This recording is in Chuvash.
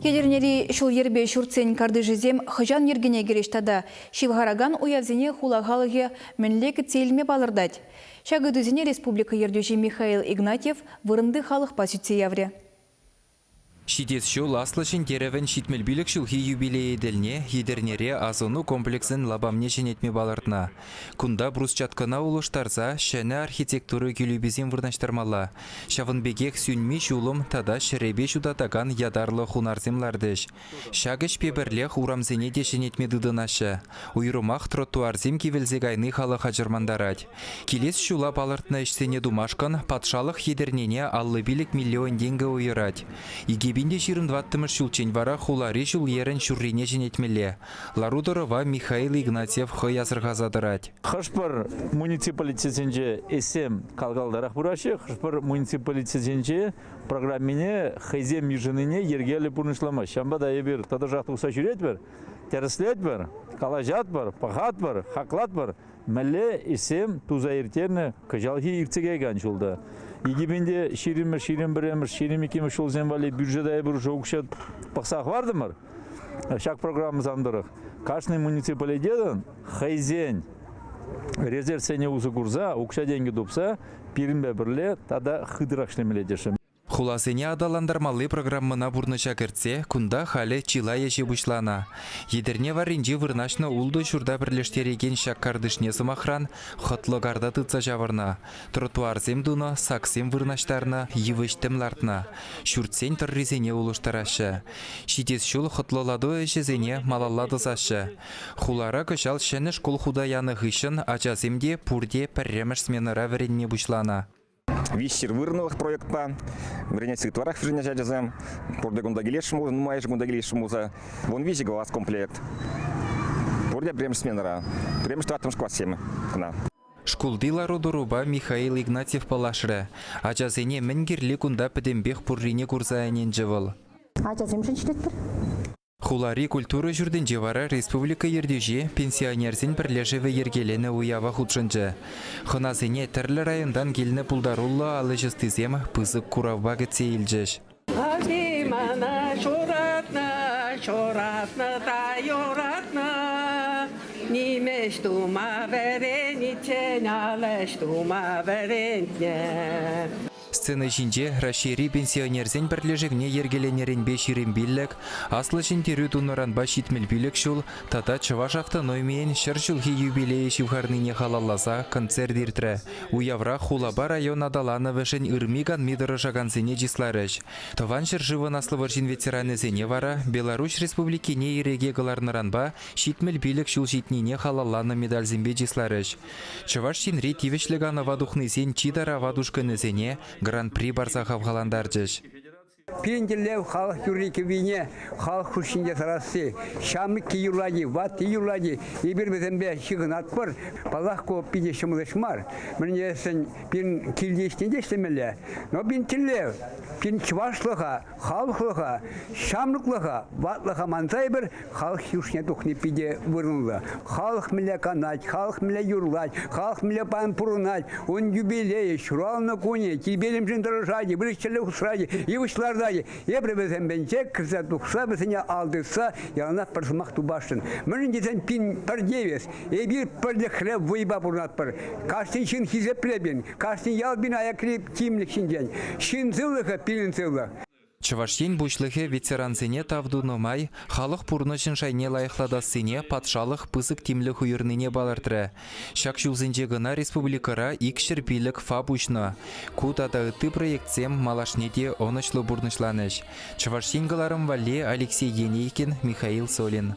Етӗрнери ҫул-йӗрпе ҫуртсен картишӗсем хӑҫан йӗркене кӗрӗҫ тата ҫывхаракан уявсене хула халӑхӗ мӗнле кӗтсе илме палӑртать? Ҫак ыйтусене республика ертӳҫи Михаил Игнатьев вырӑнти халӑхпа сӳтсе яврӗ. Ҫитес ҫул Аслӑ Ҫӗнтерӗвӗн 75 ҫулхи юбилейӗ тӗлне Етӗрнере асӑну комплексӗн лапамне ҫӗнетме палӑртнӑ. Кунта брусчаткӑна улӑштарса ҫӗнӗ архитектура кӳлеписем вырнаҫтармалла. Ҫавӑн пекех сӳнми ҫулӑм тата ҫӗрепе ҫутатакан ятарлӑ хунарсем лартӗҫ. Ҫак ӗҫпе пӗрлех урамсене те ҫӗнетме тытӑнаҫҫӗ. Уйрӑмах тротуарсем кивелсе кайни халӑха чӑрмантарать. Килес ҫула палӑртнӑ ӗҫсене тумашкӑн патшалӑх Етӗрнене 55 миллион тенкӗ уйӑрать. 2024 ҫулччен вара хулари ҫул-йӗрӗн ҫуррине ҫӗнетмелле. Лару-тӑрӑва Михаил Игнатьев хӑй асӑрхаса тӑрать. Хӑш-пӗр муниципалитетсенче ӗҫсем кал-калтарах пыраҫҫӗ, хӑш-пӗр муниципалитетсенче программине хӑйсем йышӑннине йӗркеллӗ пурнӑҫламасть. Ҫавӑнпа та эпир тӑтӑшах тухса ҫӳретпӗр, тӗрӗслетпӗр, калаҫатпӑр, пӑхатпӑр, хаклатпӑр. Мӗнле ӗҫсем туса ирттернӗ кӑҫалхи иртсе каякан ҫулта. 2020-мӗш, 21-мӗш, 22-мӗш ҫулсем валли бюджета эпир уже укҫа пӑхса хӑвартӑмӑр. Ҫак программӑсем тӑрӑх кашни муниципалитетӑн хӑйсен резервсене усӑ курса, укҫа-тенкӗ тупса пирӗнпе пӗрле тата хытӑрах ӗҫлемелле тесшӗн. Хуласене аталантармалли программӑна пурнӑҫа кӗртсе кунта халӗ чылай ӗҫе пуҫланӑ. Етӗрне варринче вырнаҫнӑ ултӑ ҫурта пӗрлештерекен ҫак картишне, сӑмахран, хӑтлӑ карта тытса ҫавӑрнӑ, тротуарсем тунӑ, саксем вырнаҫтарнӑ, йывӑҫ-тӗм лартнӑ. Ҫуртсен тӑррисене улӑштараҫҫӗ. Ҫитес ҫул хӑтлӑлату ӗҫӗсене малалла тӑсаҫҫӗ. Хулара кӑҫал ҫӗнӗ шкул хута янӑ хыҫҫӑн ачасем те пурте пӗрремӗш сменӑра вӗренме пуҫланӑ. Виҫҫӗр вырӑнлӑх проектпа вӗренесси ытларах вӗренеҫҫӗ ачасем. Пурте кунта килесшӗн пулса, нумайӑшӗ кунта килесшӗн пулса. 13 класс комплект. Пурте пӗрремӗш сменӑра. Пӗрремӗш тӑваттӑмӗш классем кӑна. Шкулти лару-тӑрупа Михаил Игнатьев паллашрӗ. Ачасене мӗн кирли кунта пӗтӗмпех пуррине курса ӗненчӗ вӑл. Ачасемшӗн ӗҫлетпӗр. Хулари культура ҫуртӗнче вара республика ертӳҫи пенсионерсен пӗрлешӗвӗ йӗркеленӗ уява хутшӑнчӗ. Хӑнасене тӗрлӗ районтан килнӗ пултаруллӑ ал ӗҫ ӑстисем пысӑк куравпа кӗтсе илчӗҫ. Ати мана ҫуратнӑ, ҫуратнӑ та юратнӑ. Нимӗҫ тума вӗрениччен ал ӗҫ тума вӗрентнӗ. Сцена ҫинче Раҫҫейри пенсионерсен пӗрлешӗвне йӗркеленӗренпе 25, Аслӑ Ҫӗнтерӳ тунӑранпа 75 ҫул тата Чӑваш автономийӗн 100 ҫулхи юбилейӗ ҫывхарнине халалласа концерт иртрӗ. Уявра хулапа район аталанӑвӗшӗн ырми-канми тӑрӑшакансене чысларӗҫ. Тӑван ҫӗршывӑн Аслӑ вӑрҫин ветеранӗсене вара Беларуҫ Республикине ирӗке кӑларнӑранпа 75 ҫул ҫитнине халалланӑ медальсемпе чысларӗҫ. Чӑваш Енри тивӗҫлӗ канӑва тухнисен чи тарават ушкӑнӗсене гран-при парса хавхалантарчӗҫ. Пирӗн тӗллев халӑх юрри-кӗввине халӑх хушшинче сарасси. Ҫамрӑкки юрлани, ватти юрлани эпир вӗсемпе ҫыхӑнатпӑр. Паллах, ку питӗ ҫӑмӑл ӗҫ мар. Мӗнлесен пирӗн килти ӗҫне те ӗҫлемелле. Но пирӗн тӗллев, пирӗн чӑвашлӑха, халӑхлӑха, ҫамрӑклӑха, ватлӑха манса эпир халӑх йышне тухни питӗ вырӑнлӑ. Халӑх мӗнле канать, халӑх мӗнле юрлать, халӑх мӗнле паян пурӑнать, ун юбилейӗ, ҫуралнӑ кунӗ, тирпейлӗмшӗн тӑрӑшать, выльӑх-чӗрлӗх усрать, йывӑҫ лартать. Эпир вӗсемпенче кӗрсе тухса вӗсене ал тытса яланах пӗр сӑмах тупасшӑн. Мӗншӗн тесен пин пӗр девиз. Эпир пӗрлӗхре вӑйпа пурӑнатпӑр. Кашни ҫын хисепле пин, кашни ял пин аякри тимлӗх ҫинчен. Ҫын сывлӑхӗ пирӗн сывлӑх. Чӑваш Ен Пуҫлӑхӗ ветерансене тав тунӑ май халӑх пурнӑҫӗн шайне лайӑхлатассине патшалӑх пысӑк тимлӗх уйӑрнине палӑртрӗ. Ҫак ҫулсенче кӑна республикӑра 205 ФАП уҫнӑ. Ку тата ытти проектсем малашне те ӑнӑҫлӑ пурнӑҫланӗҫ. Чӑваш Ен кӑларӑм валли Алексей Енейкин, Михаил Солин.